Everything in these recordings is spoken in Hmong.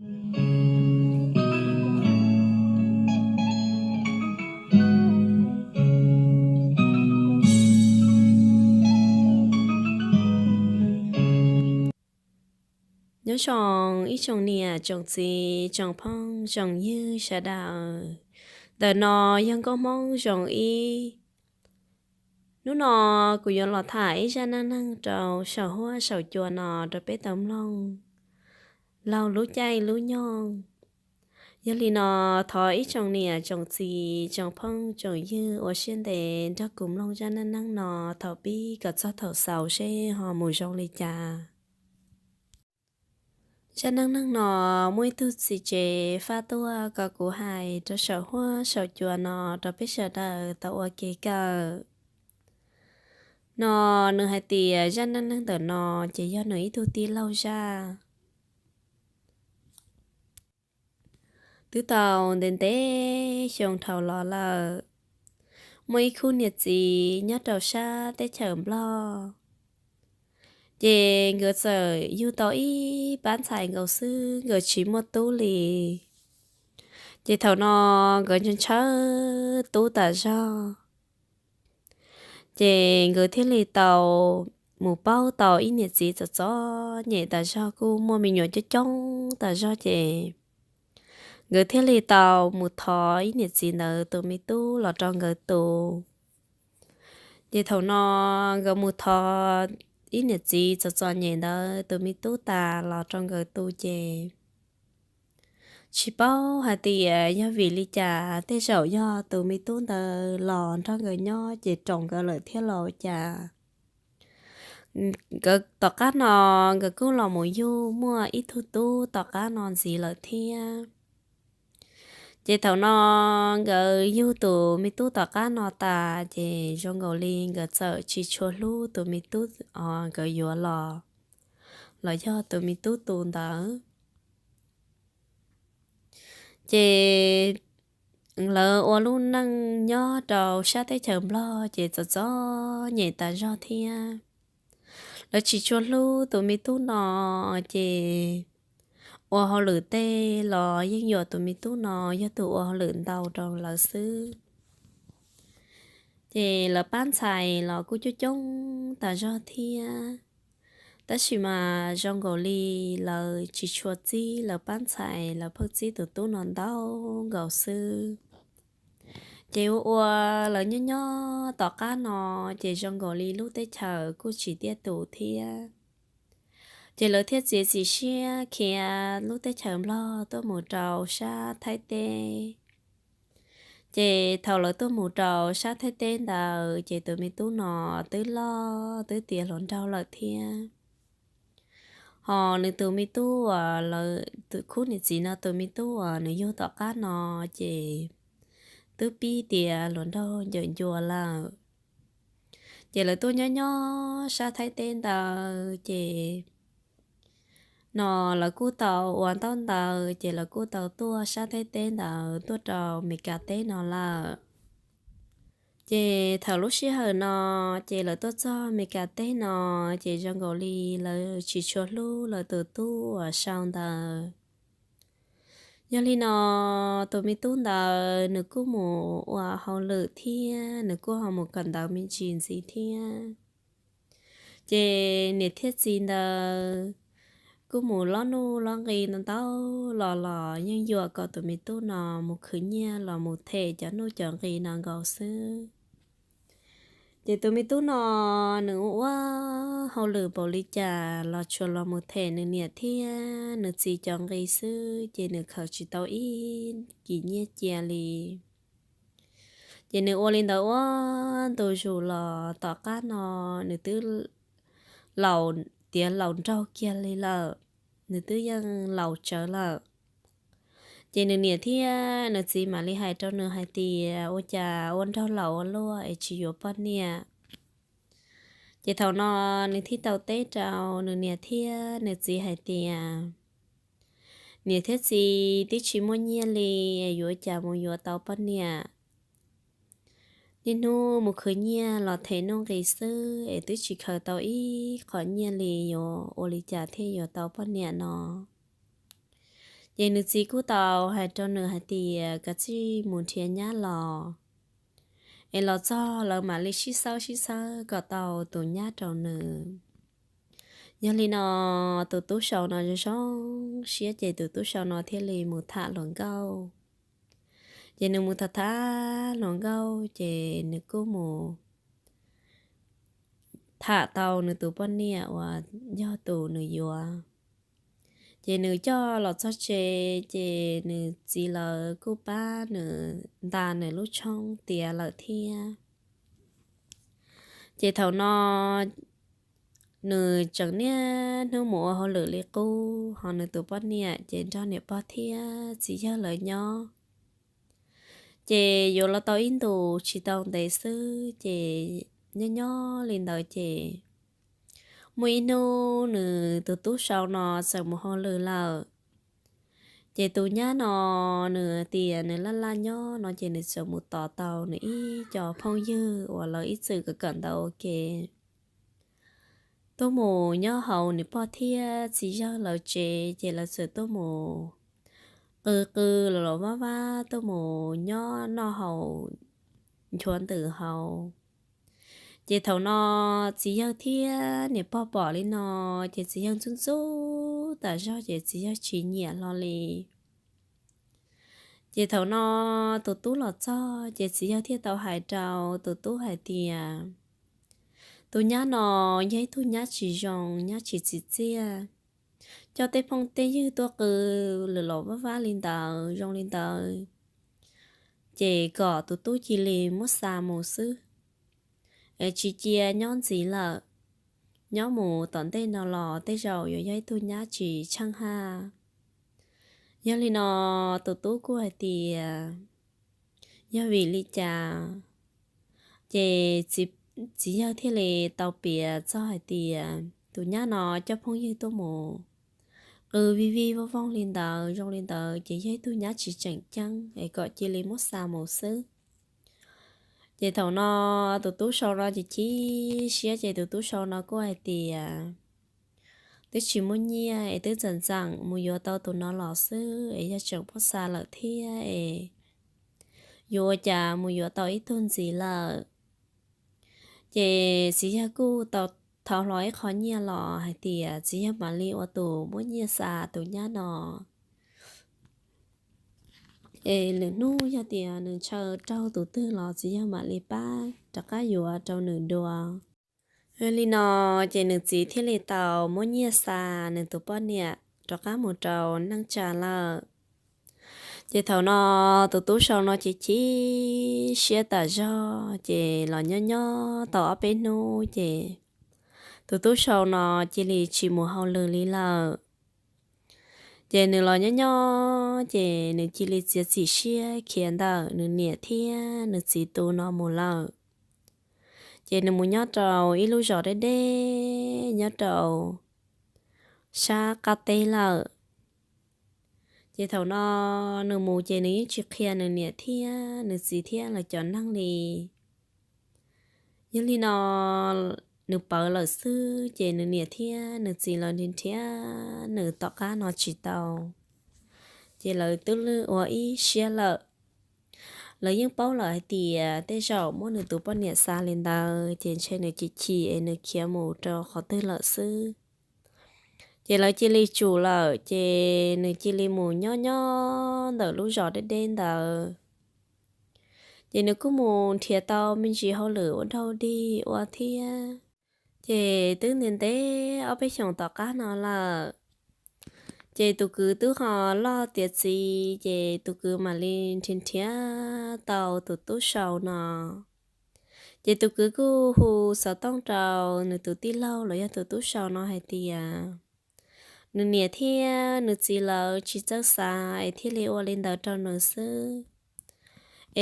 Nyob zoo ib tsoom niam tsoom txiv tsoom phooj tsoom ywg sawv daws. Ntawm no yog Nkauj Hmoob Zoo Ib. Hnub no kuv yuav los tham ib zaj neej neeg rau saum huab saum cua no rau peb tau mloog laug lub caij lub nyoog. Yog li no, thov ib tsoom niam tsoom txiv tsoom phooj tsoom ywg ua siab ntev nrog kuv mloog zaj neej neeg no thaum pib kom txog thaum xaus seb ho mus zoo li cas. Zaj neej neeg no muaj ib tug txiv tsev faj tuaj kom kuv hais rau saum huab saum cua no rau peb sawv daws tau ua kev kawm. No nws hais tias zaj neej neeg ntawm no ces yog nws ib tug tij laug zaj. Twb tau ntev ntev xyoo dhau los lawm, muaj ib khub niam txiv nyob rau sab teb chaws Nplog, ces nkawd txawm yug tau ib pab ntxhais nkaus xwb, nkawd tsis muaj tub li. Ces thaum no nkawd ntshaw ntshaw tub tas zog, ces nkawd thiaj li tau mus paub tau ib niam txiv txom txom nyem tas zog, kuj muaj me nyuam coob coob tas zog, ces nkawd thiaj li tau mus thov ib niam txiv ntawd tus me tub los rau nkawd tu. Ces thaum no nkawd mus thov ib niam txiv txom txom nyem ntawd tus me tub tas los rau nkawd tu ces tsis paub hais tias yog vim li cas, tej zaum yog tus me tub ntawd los nrog nkawd nyob ces roos nkawd lawm thiab los cas. Nkawd tom qab no nkawd kuj los mus yug muaj ib tug tub tom qab no ntxiv lawm thiab. Ces thaum no nkawd yug tus me tub tom qab no tas ces zoo nkaus li nkawd txawm tsis tshua hlub tus me tub os nkawd yuav los, los yog tus me tub tu ntawd. Ces lawv ua lub neej nyob rau sab teb chaws Nplog ces txom txom nyem tas zog thiab. Lawv tsis tshua hlub tus me tub no, ces ua hauj lwm tej los yeej yuam tus me tub no yog tus ua hauj lwm ntau rau lawv xwb. Ces lawv pab ntxhais los kuj coob coob tas zog thiab, tab sis mas zoo nkaus li lawv tsis tshua txib lawv pab ntxhais, lawv pheej txib tus tub no ntau nkaus xwb. Ces ua ua lawv nyob nyob tom qab no, ces zoo nkaus li lub teb chaws kuj tsis tiaj tus thiab. Ces lawv thiaj txiav txim siab khiav lub teb chaws Nplog tuaj mus rau sab Thaib teb. Ces thaum lawv tuaj mus rau sab Thaib teb ntawd ces tus me tub no twb loj twb tiav hluas nraug lawm thiab. Ho nws tus me tub uas lawv, tus khub niam txiv no tus me tub uas nws yug tom qab no, ces twb pib tiav hluas nraug ncawm ncua lawm. Ces lawv tuaj nyob nyob sab Thaib teb ntawd ces no lawv kuj tau ua ntaub ntawv ces lawv kuj tau tuaj sab Thaib teb ntawd tuaj rau Meskas teb no lawm. Ces thaum lub sij hawm no, ces lawv tuaj txog Meskas teb no, ces zoo nkaus li lawv tsis tshua hlub lawv tus tub uas sau ntawd. Yog li no, tus me tub ntawd nws kuj mus ua hauj lwm thiab nws kuj ho mus kawm ntawv me ntsis ntxiv thiab. Ces niam thiab txiv ntawd kuj mus lob nuj lob nqi ntau ntau los los yeej yuam kom tus me tub no mus khwv nyiaj los mus them cov nuj cov nqi no nkaus xwb. Ces tus me tub no nws ua ua hauj lwm npaum li cas los tsuas los mus them nws niam thiab nws txiv cov nqi xwb, ces nws khaws tsis tau ib kis nyiaj cia li. Ces nws ua li ntawd ua ntu zus los tom qab no nws twb laus tiav laus nraug kiag li lawm, nws twb yeej laus tsawv lawm. Ces nws niam thiab nws txiv mam li hais rau nws hais tias, ua cas ua nraug laus ua luaj es tsis yuav poj niam? Ces thaum no nws thiaj tau teb rau nws niam thiab nws txiv hais tias, niam thiab txiv, twb tsis muaj nyiaj li, yuav cas mus yuav tau poj niam? Niaj hnub mus khwv nyiaj los them nuj nqis xwb es twb tsis khaws tau ib qho nyiaj li, yuav ua li cas thiaj yuav tau poj niam no? Ces nws txiv kuj tau hais rau nws hais tias kom tsij mus nrhiav nyab los, es los txog lawv mam li sib xawb sib xawb kom tau tus nyab rau nws. Yog li no, tus tub sau no zoo zoo siab ces tus tub sau no thiaj li mus tham hluas nkauj. Ces nws mus tham tham hluas nkauj ces nws kuj mus tham tau nws tus poj niam uas yog tus nws yuav. Ces nws coj los txog tsev ces nws txiv lawv kuj pab nws nta nws lub tshoob tiav lawm thiab. Ces thaum no nws tseem niaj hnub mus ua hauj lwm li qub, ho nws tus poj niam ces nrog niam pog thiab txiv yawg lawv nyob. Ces yuav los tau ib ntus tsis tau ntev xwb ces nyob nyob li ntawd ces muaj ib hnub nws tus tub sau no txawm mus hauj lwm lawm. Ces tus nyab no nws tias nws laj laj nyob no ces nws txawm mus tos tau nws ib co phooj ywg uas lawv ib txwm kawm kawm ntawv ua ke tuaj mus nyob hauv niam pog thiab txiv yawg lawv tsev, ces lawv txawm tuaj mus qw qw los los vab vab tuaj mus nyob noj haus nchuav ntws haus. Ces thaum no txiv yawg thiab niam pog pom li no, ces txiv yawg ntxub ntxub tas zog ces txiv yawg tsis nyiam hlo li. Ces thaum no tus tub los txog ces txiv yawg thiaj tau hais rau tus tub hais tias, tus nyab no yog ib tug nyab tsis zoo, nyab tsis txim txiaj, coj tej phooj tej ywg tuaj qw lwm los vab vab li ntawd zoo li ntawd, ces kom tus tub cia li muab xa mus xwb, es tsis cia nyob ntxiv lawm. Nyob mus tom ntej no los tej zaum yuav yog ib tug nyab tsis tsheej haj. Yog li no tus tub kuj hais tias, yog vim li cas? Ces txiv yawg thiaj li tau piav txog hais tias tus nyab no coj phooj ywg tuaj mus qw vij vij vooj vooj li ntawd zoo li ntawd ces yog ib tug nyab tsis tseem ceeb es kom cia li muab xa mus xwb. Ces thaum no tus tub sau no ces chim siab ces tus tub sau no kuj hais tias, twb tsis muaj nyiaj es twb txawm ntxeem mus yuav tau tus no los xwb es yog tseem muab xa lawm thiab es yuav ua cas mus yuav tau ib tug ntxiv lawm. Ces txiv yawg kuj tau thau hlo ib qho nyiaj los hais tias txiv yawg mam li ua tus muab nyiaj xa tus nyab no, es lwm hnub yog tias nws ntshaw raug tus twg los txiv yawg mam li pab rov qab yuav rau nws dua. Li no ces nws txiv thiaj li tau muab nyiaj xa nws tus poj niam rov qab mus rau neej tsa lawm. Ces thaum no tus tub sau no ces chim siab tas zog ces los nyob nyob tau ob peb hnub ces tus tub sau no cia li tsis mus hauj lwm li lawm. Ces nws los nyob nyob ces nws cia li txiav txim siab khiav ntawm nws niam thiab nws txiv tus no mus lawm. Ces nws mus nyob rau ib lub zos deb deb nyob rau sab qab teb lawm. Ces thaum no nws mus ces nws yeej tsis qhia nws niam thiab nws txiv thiab lawv cov neeg li. Yog li no nws ploj lawm xwb ces nws niam thiab nws txiv lawv nrhiav nrhiav nws tom qab no tsis tau. Ces lawv twb ua ib siab lawm. Lawv yeej paub lawm hais tias tej zaum muab nws tus poj niam xa li ntawd ces ntshe nws chim chim es nws khiav mus rau qhov twg lawm xwb. Ces lawv cia li tsum lawm ces nws cia li mus nyob nyob ntawm lub zos deb deb ntawd. Ces nws kuj mus nrhiav tau me ntsis hauj lwm ua dog dig ua thiab. Ces twb ntev ntev ob peb xyoos tom qab no lawm, ces tus kwv twb ho loj tiav txiv ces tus kwv mam li nrhiav nrhiav tau tus tub sau no. Ces tus kwv kuj hu xov tooj rau nws tus tij laug los yog tus tub sau no hais tias nws niam thiab nws txiv lawv tsis txawj xav es thiaj li ua li ntawd rau nws xwb.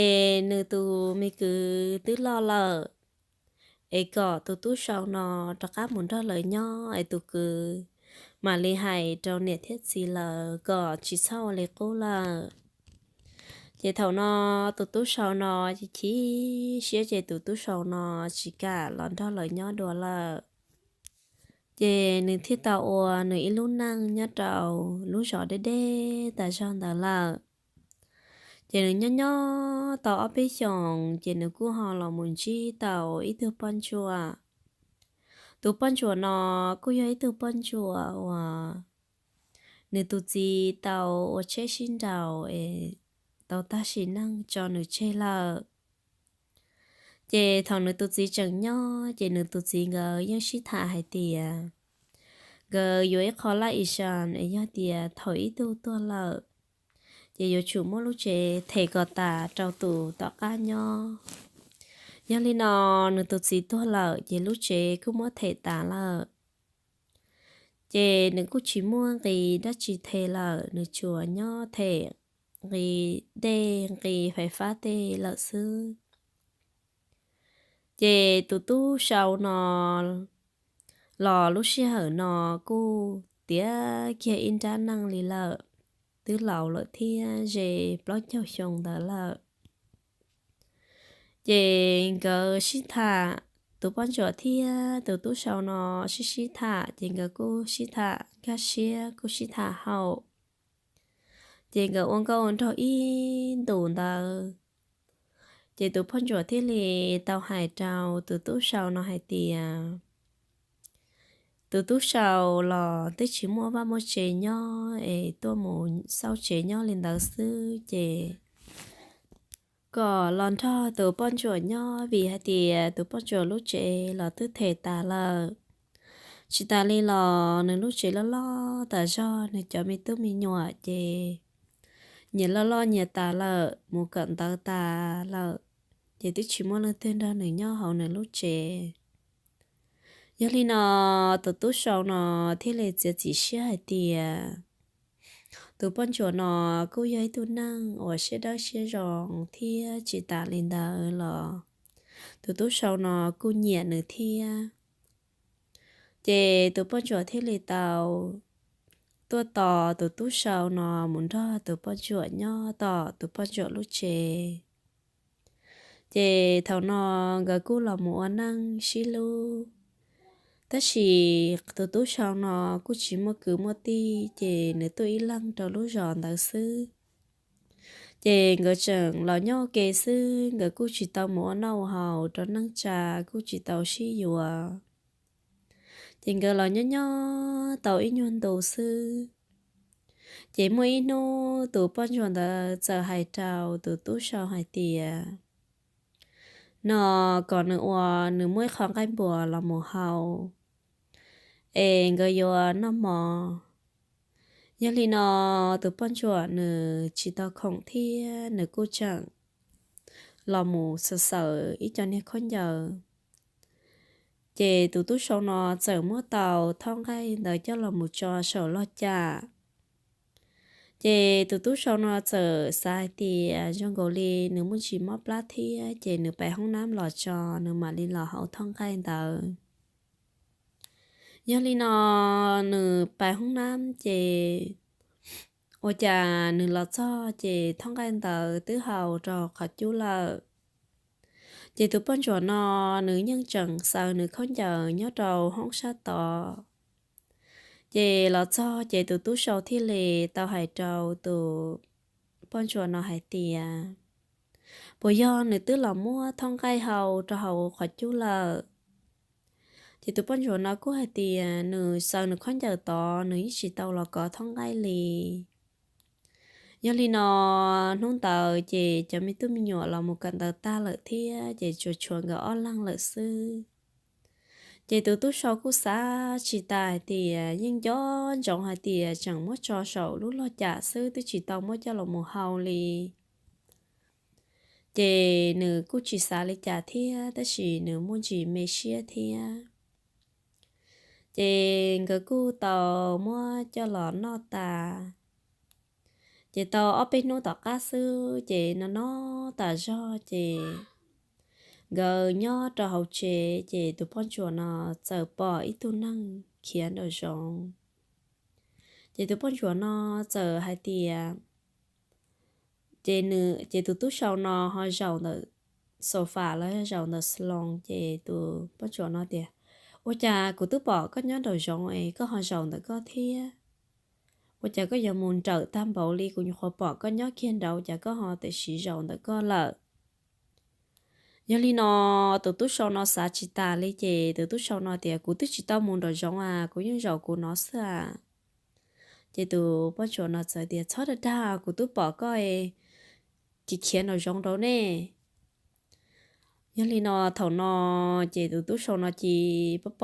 Es nws tus me kwv twb loj lawm, es kom tus tub sau no rov qab mus nrog lawv nyob es tus kwv mam li hais rau niam thiab txiv lawv kom tsis txhob ua li qub lawm. Ces thaum no tus tub sau no ces chim siab ces tus tub sau no tsis kam los nrog lawv nyob dua lawm. Ces nws thiaj tau ua nws ib lub neej nyob rau lub zos deb deb tas zog ntawd lawm. Ces nws nyob nyob tau ob peb xyoos ces nws kuj ho los mus ntsib tau ib tug poj ntsuam. Tus poj ntsuam no kuj yog ib tug poj ntsuam uas nws tus txiv tau ua tsheb sib nraus es tau tag sim neej tso nws tseg lawm. Ces thaum nws tus txiv tseem nyob ces nws tus txiv nkawd yeej sib tham hais tias nkawd yuav ib qho laj i san es yog tias thaum ib tug tuag lawm ces yuav tsum muab lub tsev them kom tas rau tus tom qab nyob. Yog li no, nws tus txiv tuag lawm ces lub tsev kuj muab them tas lawm. Ces nws kuj tsis muaj nqi dab tsi them lawm, nws tsuas nyob them nqi dej nqi fais fab tej lawm xwb. Ces tus tub sau no los lub sij hawm no kuj tiav kiag ib nrab neej li lawm, twb laus lawm thiab ze plaub caug xyoo ntawd lawm. Ces nkawd sib tham, tus poj ntsuam thiab tus tub sau no sib sib tham ces nkawd kuj sib tham nkag siab kuj sib tham haum. Ces nkawd ua nkauj ua nraug ib ntus ntawd, ces tus poj ntsuam thiaj li tau hais rau tus tub sau no hais tias tus tub sau los twb tsis muaj vaj muaj tsev nyob es tuaj mus xauj tsev nyob li ntawd xwb ces kom los nrog tus poj ntsuam nyob vim hais tias tus poj ntsuam lub tsev los twb them tas lawm. Tsis tas li los nws lub tsev loj loj tas zog, nws cov me tub me nyuam ces nyias loj loj nyias tas lawm, mus kawm ntawv tas lawm, ces twb tsis muaj leej twg nrog nws nyob hauv nws lub tsev. Yog li no, tus tub sau no thiaj li txiav txim siab hais tias tus poj ntsuam no kuj yog ib tug neeg uas siab dawb siab zoo thiab tsis tas li ntawd los tus tub sau no kuj nyiam nws thiab. Ces tus poj ntsuam thiaj li tau tuaj tos tus tub sau no mus nrog tus poj ntsuam nyob tom tus poj ntsuam lub tsev. Ces thaum no nkawd kuj los mus ua neej sib hlub, tab sis tus tub sau no kuj tsis muaj kwv muaj tij ces nws tuaj ib leeg rau lub zos ntawd xwb. Ces nkawd tseem los nyob ua ke xwb, nkawd kuj tsis tau mus ua noj ua haus rau neej tsa, kuj tsis tau sib yuav. Ces nkawd los nyob nyob tau ib nyuag ntu xwb, ces muaj ib hnub tus poj ntsuam ntawd txawm hais rau tus tub sau hais tias no kom nws ua, nws muab ib qho nqaij npuas los mus hau es nkawd yuav noj mov. Yog li no, tus poj ntsuam nws tsis tau khoom thiab nws kuj tseem los mus xaws xaws ib co niag khaub ncaws. Ces tus tub sau no txawm muab tau thob nqaij ntawd coj los mus tso saum log cam. Ces tus tub sau no txawm xav hais tias zoo nkaus li nws muaj ntsis mob plab thiab, ces nws pais hoob nab los tso, nws mam li los hau thob nqaij ntawd. Yog li no, nws pais hoob nab ces ua cas nws los txog ces thob nqaij ntawd twb hau rau qhov cub lawm. Ces tus poj ntsuam no nws yeej tseem xaws nws khaub ncaws nyob rau hoob sab tod. Ces los txog ces tus tub sau thiaj li tau hais rau tus poj ntsuam no hais tias puas yog nws twb los muab thob nqaij hau rau hauv qhov cub lawm. Ces tus poj ntsuam no kuj hais tias nws xaws nws khaub ncaws tod, nws yeej tsis tau los kov thob nqaij li. Yog li no, hnub ntawd ces cov me tub me nyuam los mus kawm ntawv tag lawm thiab, ces tsuas tshuav nkawd ob leeg lawm xwb. Ces tus tub sau kuj xav tsis tas hais tias yeej nco ntsoov hais tias tseem muab tso saum lub log cam xwb, twb tsis tau muab coj los mus hau li. Ces nws kuj tsis xav li cas thiab, tab sis nws muaj ntsis me siab thiab. Ces nkawd kuj tau muab coj los noj tas. Ces tau ob peb hnub tom qab xwb ces no no tas zog ces nkawd nyob rau hauv tsev ces tus poj ntsuam no txawm pom ib tug neeg khiav nraum zoov. Ces tus poj ntsuam no txawm hais tias, ces nws, ces tus tub sau no ho zaum ntawm sofa los zaum ntawm xloos, ces tus poj ntsuam no tias, Ua cas kuv twb pom koj nyob nraum zoov es koj ho zaum ntawm koj thiab? Ua cas koj yuav mus nrawm tag npaum li, kuv nyuam qhuav pom koj nyob kiag nraud, cas koj ho tam sim zaum ntawm koj lawm? Yog li no, tus tub sau no xav tsis tas li ces tus tub sau no tias, Kuv twb tsis tau mus nraum zoov as, kuv yeej zaum kuv no xwb as. Ces tus poj ntsuam no txawm tias, Txhob dag dag, kuv twb pom koj khiav khiav nraum zoov rau nej. Yog li no, thaum no ces tus tub sau no cia li poob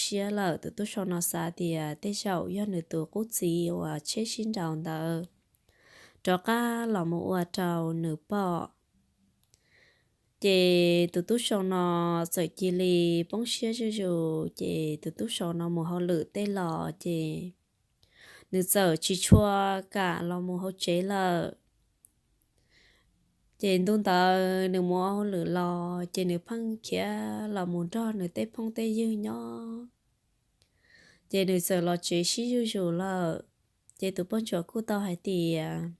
siab lawm. Tus tub sau no xav tias tej zaum yog nws tus qub txiv uas tsheb sib nraus ntawd rov qab los mus ua rau nws pom. Ces tus tub sau no txawm cia li poob siab zuj zus, ces tus tub sau no mus hauj lwm tej los ces nws txawm tsis tshua kam los mus hauv tsev lawm. Ces ntu ntawd nws mus ua hauj lwm los ces nws pheej khiav los mus nrog nws tej phooj tej ywg nyob. Ces nws txawm los tsev sib zuj zus lawm. Ces tus poj ntsuam kuj tau hais tias,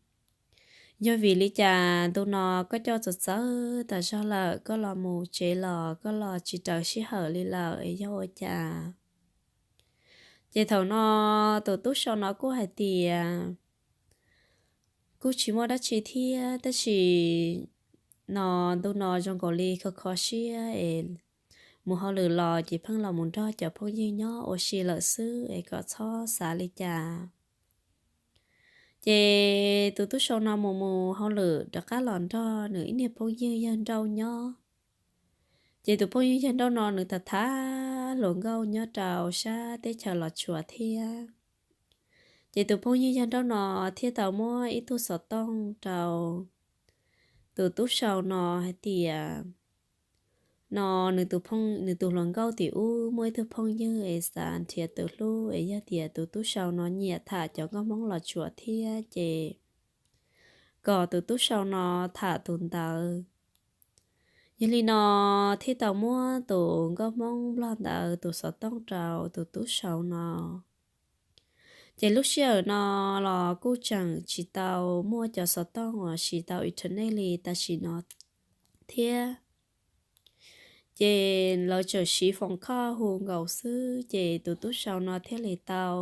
Yog vim li cas ntu no koj coj txawv txawv tas zog lawm, koj los mus tsev los koj los tsis raws sij hawm li lawm es yog ua cas? Ces thaum no tus tub sau no kuj hais tias, Kuj tsis muaj dab tsi thiab, tab sis no ntu no zoo nkaus li kho kho siab es mus hauj lwm los ces pheej los mus nrog cov phooj ywg nyob ua si lawm xwb es kom txhob xav li cas. Ces tus tub sau no mus mus hauj lwm rov qab los nrog nws ib niag phooj ywg yawg nrauj nyob. Ces tus phooj ywg yawg nrauj no nws tham tham hluas nkauj nyob rau sab teb chaws Los Tsuas thiab. Ces tus phooj ywg yawg nrauj no thiaj tau muab ib tug xov tooj rau tus tub sau no hais tias, no nws tus hluas nkauj tim ub muaj ib tug phooj ywg es xav nrhiav tus hlub, es yog tias tus tub sau no nyiam tham cov nkauj Hmoob Los Tsuas thiab ces kom tus tub sau no tham tus ntawd. Yog li no thiaj tau muab tus nkauj Hmoob Nplog ntawd tus xov tooj rau tus tub sau no. Ces lub sij hawm no los kuj tseem tsis tau muaj cov xov tooj uas siv tau internet li tam sim no thiab. Ces lawv tseem siv foom khoj hu nkaus xwb, ces tus tub sau no thiaj li tau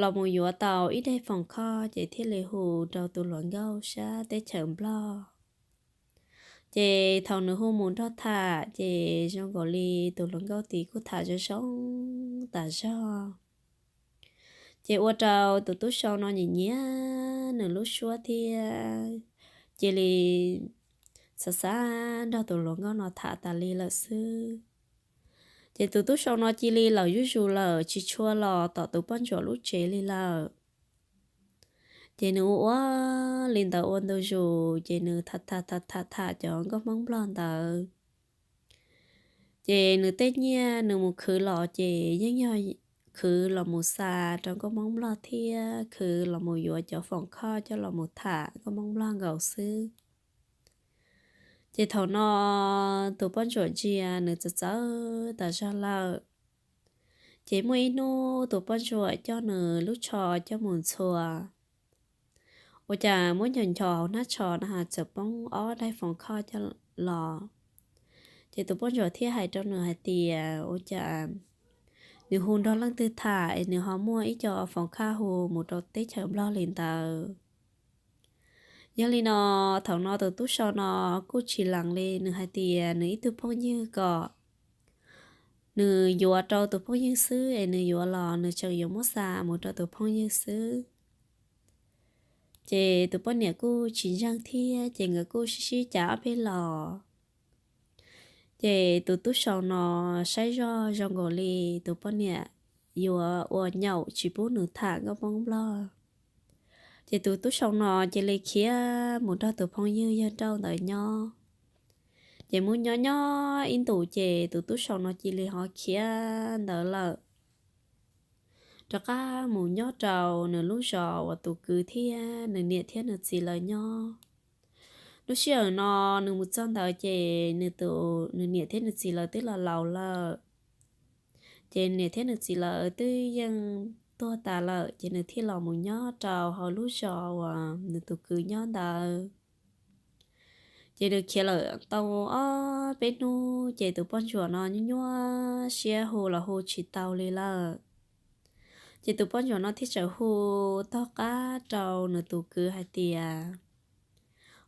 los mus yuav tau ib daim foom khoj ces thiaj li hu rau tus hluas nkauj sab teb chaws Nplog. Ces thaum nws hu mus nrog tham ces zoo nkaus li tus hluas nkauj tid kuj tham zoo zoo tas zog. Ces ua rau tus tub sau no nyiam nyiam nws lub suab thiab cia li xav xav nrog tus hluas nkauj no tham tas li lawm xwb. Ces tus tub sau no cia li lawm zuj zus lawm tsis tshua los tom tus poj ntsuam lub tsev li lawm. Ces nws ua ua li ntawd ua ntu zus ces nws tham tham tham tham cov nkauj Hmoob Nplog ntawd. Ces nws tej nyiaj nws mus khwv los ces yeej yog khwv los mus xa rau nkauj Hmoob Nplog thiab khwv los mus yuav cov foom khoj coj los mus tham nkauj Hmoob Nplog nkaus xwb. Ces thaum no tus poj ntsuam ntsia nws txawv txawv tas zog lawm. Ces muaj ib hnub tus poj ntsuam coj nws lub tsho coj mus ntxhua, ua cas muab nchos nchos hauv hnab tsho na has txawm poob ob daim foom khoj coj los. Ces tus poj ntsuam thiaj hais rau nws hais tias ua cas nws hu nrog leej twg tham es nws ho muaj ib co foom khoj hu mus rau teb chaws Nplog li ntawd. Yog li no, thaum no tus tub sau no kuj tsis lees li, nws hais tias nws ib tug phooj ywg kom nws yuav rau tus phooj ywg xwb es nws yuav los nws tseem yuav muab xa mus rau tus phooj ywg xwb. Ces tus poj niam kuj tsis ntseeg thiab ces nkawd kuj sib sib cav ob peb los. Ces tus tub sau no saib zoj zoo nkaus li tus poj niam yuav ua nyaum tsis pub nws tham nkauj Hmoob Nplog. Ces tus tub sau no cia li khiav mus nrog tus phooj ywg yawg nrauj ntawd nyob. Ces mus nyob nyob ib ntus ces tus tub sau no cia li ho khiav ntawd lawm, rov qab mus nyob rau nws lub zos uas tus kwv thiab nws niam thiab nws txiv lawv nyob. Lub sij hawm no nws mus txog ntawd ces nws niam thiab nws txiv lawv twb los laus lawm. Ces niam thiab nws txiv lawv twb yeej tuag tas lawm ces nws thiaj los mus nyob rau hauv lub zos uas nws tus kwv nyob ntawd. Ces nws khiav lawm tau ob peb hnub ces tus poj ntsuam no nyuaj nyuaj siab hu los hu tsis tau li lawm. Ces tus poj ntsuam no thiaj txawm hu tog qab rau nws tus kwv hais tias,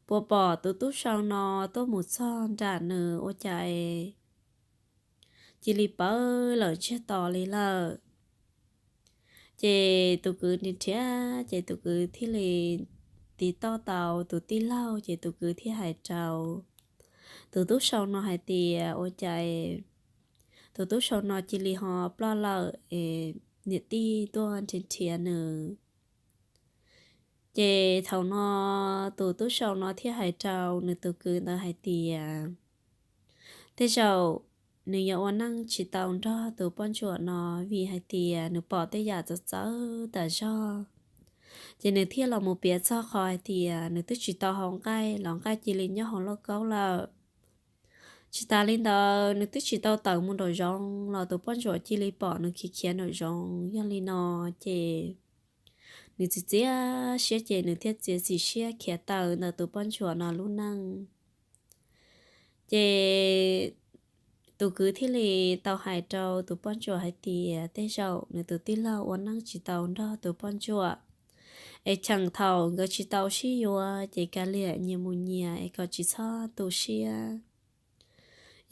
puas pom tus tub sau no tuaj mus txog nram nws ua cas cia li pawv lawm ntsiag to li lawm. Ces tus kwv nrhiav nrhiav ces tus kwv thiaj li tiv toj tau tus tij laug ces tus kwv thiaj hais rau tus tub sau no hais tias ua cas tus tub sau no cia li ho ploj lawm es niam tij tuaj nrhiav nrhiav nws. Ces thaum no tus tub sau no thiaj hais rau nws tus kwv ntawd hais tias, tej zaum nws yuav ua neej tsis tau nrog tus poj ntsuam no vim hais tias nws pom tej yam txawv txawv tas zog. Ces nws thiaj los mus piav txog qhov hais tias nws twb tsis tau haus nqaij los nqaij cia li nyob hauv lauj kaub lawm. Tsis tas li ntawd nws twb tsis tau tawm mus nraum zoov los tus poj ntsuam cia li pom nws khiav khiav nraum zoov. Yog li no ces nws txiav txiav siab ces nws thiaj txiav txim siab khiav tawm ntawm tus poj ntsuam no lub neej. Ces tus kwv thiaj li tau hais rau tus poj ntsuam hais tias tej zaum nws tus tij laug ua neej tsis tau nrog tus poj ntsuam, es cheem thaum nkawd tsis tau sib yuav ces kav liam nyias mus nyias es kom tsis txhob tu siab.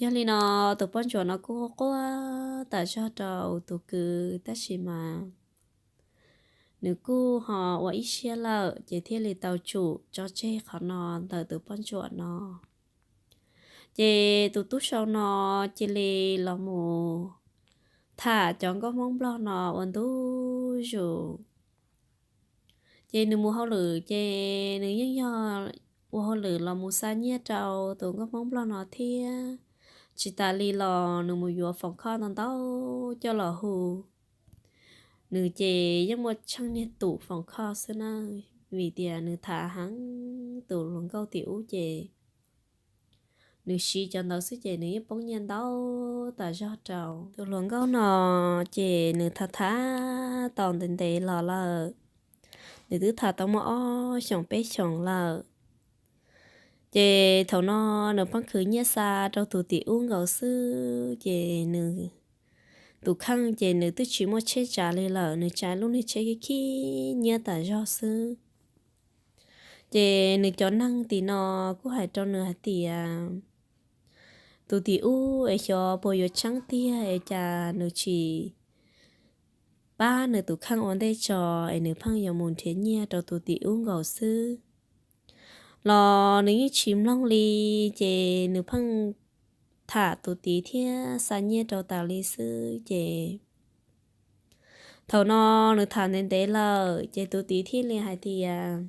Yog li no tus poj ntsuam no kuj quaj tas zog rau tus kwv tab sis mas nws kuj ho ua ib siab lawm ces thiaj li tau tsum tso tseg qhov no ntawm tus poj ntsuam no. Ces tus tub sau no cia li los mus tham cov nkauj Hmoob Nplog no ua ntu zus. Ces nws mus hauj lwm ces nws yeej yog ua hauj lwm los mus xa nyiaj rau tus nkauj Hmoob Nplog no thiab. Tsis tas li los nws mus yuav foom khoj ntau ntau coj los hu. Nws ces yeej muaj tsheej niag tus foom khoj xwb na, vim tias nws tham heev tus hluas nkauj tim ub ces nws siv cov ntawd xwb ces nws yeej poob nyiaj ntau tas zog rau tus hluas nkauj no. Ces nws tham tham tau ntev ntev los lawm, nws twb tham tau muaj ob xyoos peb xyoos lawm. Ces thaum no nws pheej khwv nyiaj xa rau tus tim ub nkaus xwb ces nws tus kheej ces nws twb tsis muaj tsheb tsav li lawm, nws tsav lub niag tsheb khib khib nyiab tas zog xwb. Ces nws cov neeg tim no kuj hais rau nws hais tias, tus tim ub es xyov puas yuav tseeb tiag es cas nws tsis pab nws tus kheej ua ntej tso es nws pheej yuav mus nrhiav nyiaj rau tus tim ub nkaus xwb. Los nws yeej tsis mloog li, ces nws pheej tham tus tid thiab xa nyiaj rau tas li xwb ces thaum no nws tham ntev ntev lawm ces tus tid thiaj li hais tias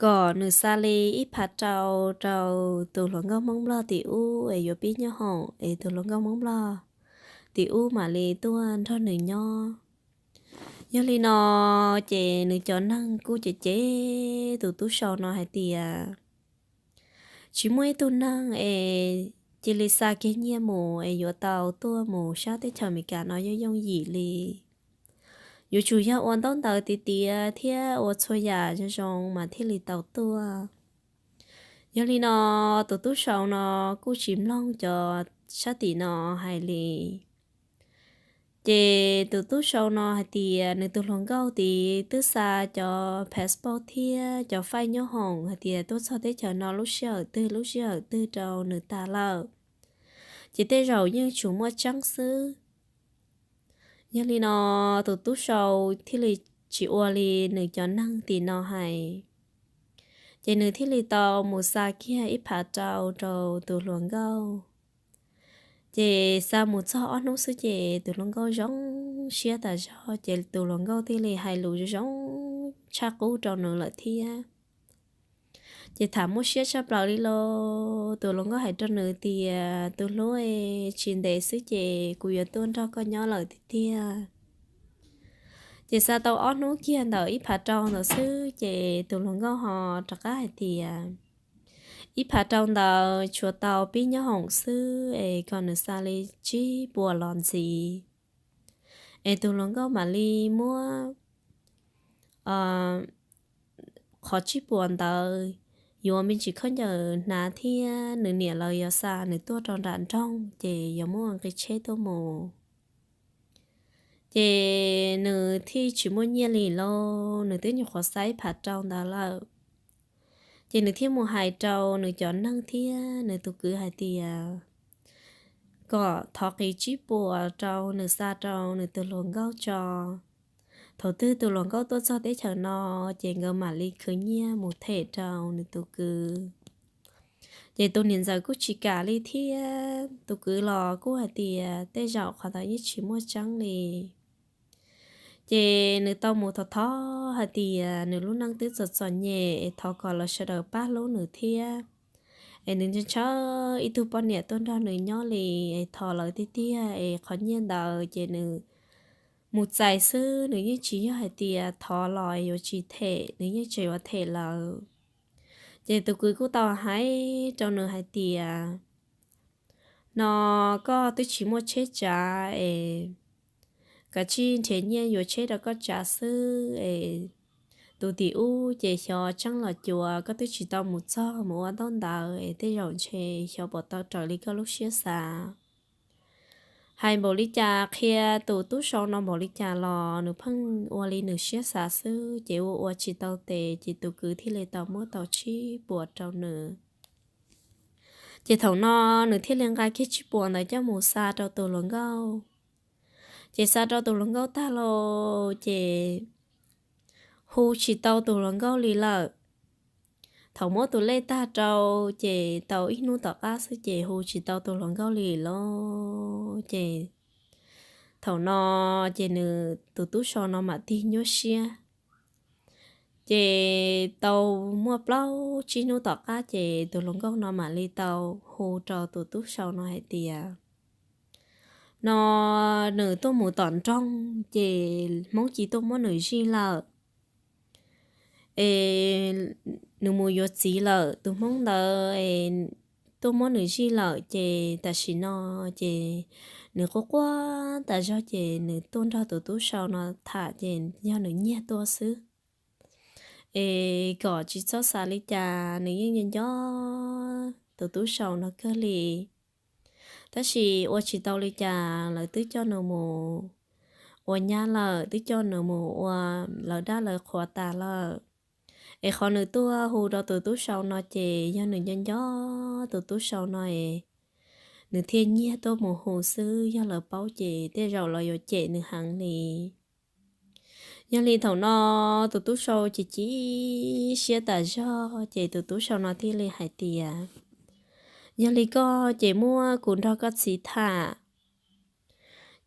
kom nws xa li ib phav rau rau tus hluas nkauj Hmoob Nplog tim ub es yuav pib nyob hoom es tus hluas nkauj Hmoob Nplog tim ub mam li tuaj nrog nws nyob. Yog li no ces nws cov neeg kuj cem cem tus tub sau no hais tias, tsis muaj ib tug neeg es cia li xa kiag nyiaj mus es yuav tau tuaj mus sab teb chaws Amelikas no yooj yooj yim li. Yuav tsum yog ua ntaub ntawv tiav tiav thiab ua txhua yam zoo zoo mas thiaj li tau tuaj. Yog li no tus tub sau no kuj tsis mloog cov sab tim no hais li. Ces tus tub sau no hais tias nws tus hluas nkauj tid twb xa cov passport thiab cov faij nyob hoom hais tias tuaj txog teb chaws no lub sij hawm twg lub sij hawm twg rau nws tas lawm, ces tej zaum yeej tsuas muaj tseeb xwb. Yog li no tus tub sau thiaj li tsis ua li nws cov neeg tim no hais, ces nws thiaj li tau mus xa kiag ib phav rau rau tus hluas nkauj. Ces xa mus txog ob hnub xwb ces tus hluas nkauj zoo siab tas zog ces tus hluas nkauj thiaj li hais lus zoo tshaj qub rau nws lawm thiab. Ces tham muaj siab tshaj plaws li los tus hluas nkauj hais rau nws tias, tus hlub, tsis ntev xwb ces kuv yuav tuaj nrog koj nyob lawm tiag tiag. Ces xa tau ob hnub kiag ntawm ib phav rau ntawd xwb ces tus hluas nkauj ho rov qab hais tias, ib phav rau ntawd tshuav tau pib nyob hoom xwb es kom nws xa li tsib puas los ntxiv, es tus hluas nkauj mam li muab qhov tsib puas ntawd yuav me ntsis khaub ncaws hnav thiab nws niam lawv yuav xa nws tuaj rau nram nroog ces yuav muaj nqi tsheb tuaj mus. Ces nws thiaj tsis muaj nyiaj li lauj, nws twb nyuam qhuav xa ib phav rau ntawd lawm. Ces nws thiaj mus hais rau nws cov neeg thiab nws tus kwv hais tias kom thov qiv tsib puas rau nws xa rau nws tus hluas nkauj tso. Thaum twg tus hluas nkauj tuaj txog teb chaws no ces nkawd mam li khwv nyiaj mus them rau nws tus kwv. Ces tus niam ntxawm kuj tsis kam li thiab tus kwv los kuj hais tias tej zaum qhov ntawd yeej tsis muaj tseeb li. Ces nws tau mus thov thov hais tias nws lub neej twb txom txom nyem es thov kom lawv sawv daws pab hlub nws thiab, es nws ntshaw ib tug poj niam tuaj nrog nws nyob li, es thov lawv tiag tiag es qhov nyiaj ntawd ces nws mus txais xwb, nws yeej tsis yog hais tias thov los yuav tsis them, nws yeej tsis yuav them lawv. Ces tus kwv kuj tau hais rau nws hais tias no koj twb tsis muaj tsheb tsav es kav tsij nrhiav nyiaj yuav tsheb rau koj tsav xwb es tus tim ub ces xyov tseeb los cuav, koj twb tsis tau mus txog mus ua ntaub ntawv es tej zaum ntshe xyov puas tau raws li koj lub siab xav. Hais npaum li cas, qhia tus tub sau no npaum li cas los nws pheej ua li nws siab xav xwb ces ua ua tsis tau tes ces tus kwv thiaj li tau muab tau tsib puas rau nws. Ces thaum no nws thiaj li nqa kiag tsib puas ntawd coj mus xa rau tus hluas nkauj. Ces xa rau tus hluas nkauj tag lauj ces hu tsis tau tus hluas nkauj li lawm. Thaum muab tus lej tag rau ces tau ib hnub tom qab xwb ces hu tsis tau tus hluas nkauj li lauj. Ces thaum no ces nws tus tub sau no mam tig nyuaj siab. Ces tau muaj plaub tsib hnub tom qab ces tus hluas nkauj no mam li tau hu rau tus tub sau no hais tias no nws tuaj mus tom nroog ces Hmoob cia tuaj muab nws zij lawm. Es nws mus yuav txiv lawm, tus Hmoob ntawd tuaj muab nws zij lawm ces tam sim no ces nws quaj quaj tas zog ces nws tuaj nrog tus tub sau no tham ces yog nws nyiag tuaj xwb. Es kom tsis txhob xav li cas, nws yeej nco nco tus tub sau no kawg li. Tab sis ua tsis tau li cas, lawv twb coj nws mus ua nyab lawm, twb coj nws mus ua lawv dab lawv qhuas tas lawm. Es qhov nws tuaj hu rau tus tub sau no ces yog nws nco nco tus tub sau no es nws thiaj nyiag tuaj mus hu xwb, yog lawv paub ces tej zaum lawv yuav cem nws heev li. Yog li thaum no tus tub sau ces chim siab tas zog ces tus tub sau no thiaj li hais tias yog li koj ces muab kuv nrog koj txiv tham.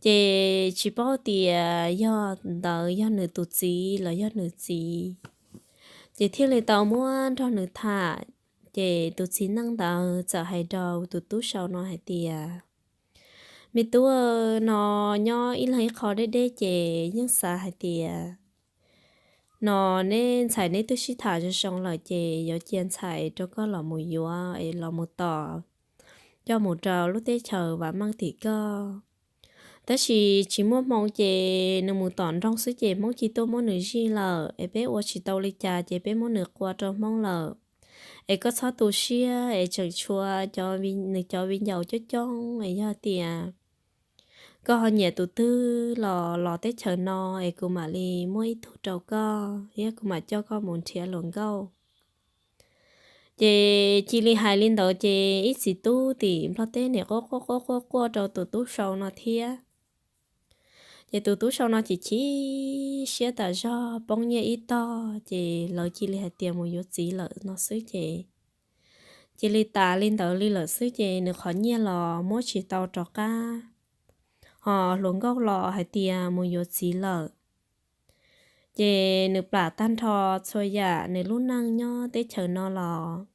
Ces tsis paub tias yog ntawd yog nws tus txiv los yog nws txiv, ces thiaj li tau muab nrog nws tham. Ces tus txiv neej ntawd txawm hais rau tus tub sau no hais tias me tub, no nyob ib leeg ib qho deb deb ces yeej xav hais tias no neb ntxhais neb twb sib tham zoo zoo lawm ces yuav cia ntxhais rau koj los mus yuav es los mus tos coj mus rau lub teb chaws vam meej tim koj. Tab sis tsis muaj hmoo ces nws mus tom nroog xwb ces Hmoob cia tuaj muab nws zij lawm es peb ua tsis tau li cas ces peb muab nws qua rau Hmoob lawm. Es koj txhob tu siab es tseem tshuav nws cov viv ncaus coob coob es yog tias koj ho nyiam tus twg los los teb chaws no es kuv mam li muab ib tug rau koj thiab kuv mam coj koj mus nrhiav hluas nkauj. Ces cia li hais li ntawd ces ib txiv tub tim Nplog teb nim quaj quaj quaj quaj quaj rau tus tub sau no thiab. Ces tus tub sau no chim chim siab tas zog, poob nyiaj ib tog ces lawv cia li hais tias mus yuav txiv lawm no xwb ces cia li tas li ntawd li lawm xwb ces nws qhov nyiaj los muab tsis tau rov qab, ho hluas nkauj los hais tias mus yuav txiv lawm. Ces nws plam tag nrho txhua yam, nws lub neej nyob teb chaws no los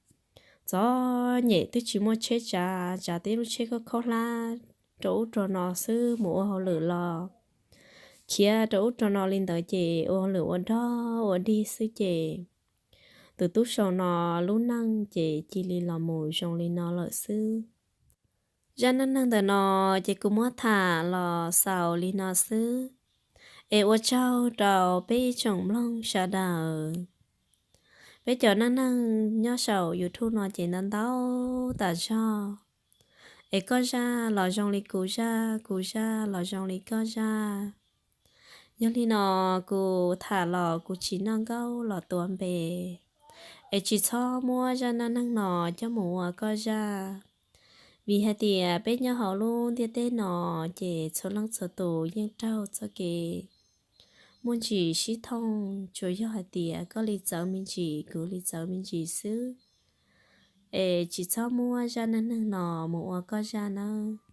txom nyem, twb tsis muaj tsheb tsav, tsav tej lub tsheb khaub khaub hlab rau ub rau no xwb, mus ua hauj lwm los khiav rau ub rau no li ntawd ces ua hauj lwm ua dog ua dig xwb ces tus tub sau no lub neej ces cia li los mus zoo li no lawm xwb. Zaj neej neeg ntawm no ces kuv muab tham los xaus li no xwb. Es ua tsaug rau peb ib tsoom mloog sawv daws. Peb cov neej neeg nyob saum YouTube no ces ntau ntau tas zog, es koj zaj los zoo li kuv zaj, kuv zaj los zoo li koj zaj. Yog li no, kuv tham los kuv tsis noj nkauj los tuav npe, es tsis txhob muab zaj neej neeg no coj mus ua koj zaj. Vim hais tias peb nyob hauv lub ntiaj teb no ces txhua leej txhua tus yeej raug txoj kev muaj ntsis sib thooj, tsuas yog hais tias koj li txawv me ntsis, kuv li txawv me ntsis xwb. Es tsis txhob muab zaj neej neeg no mus ua koj zaj nawb.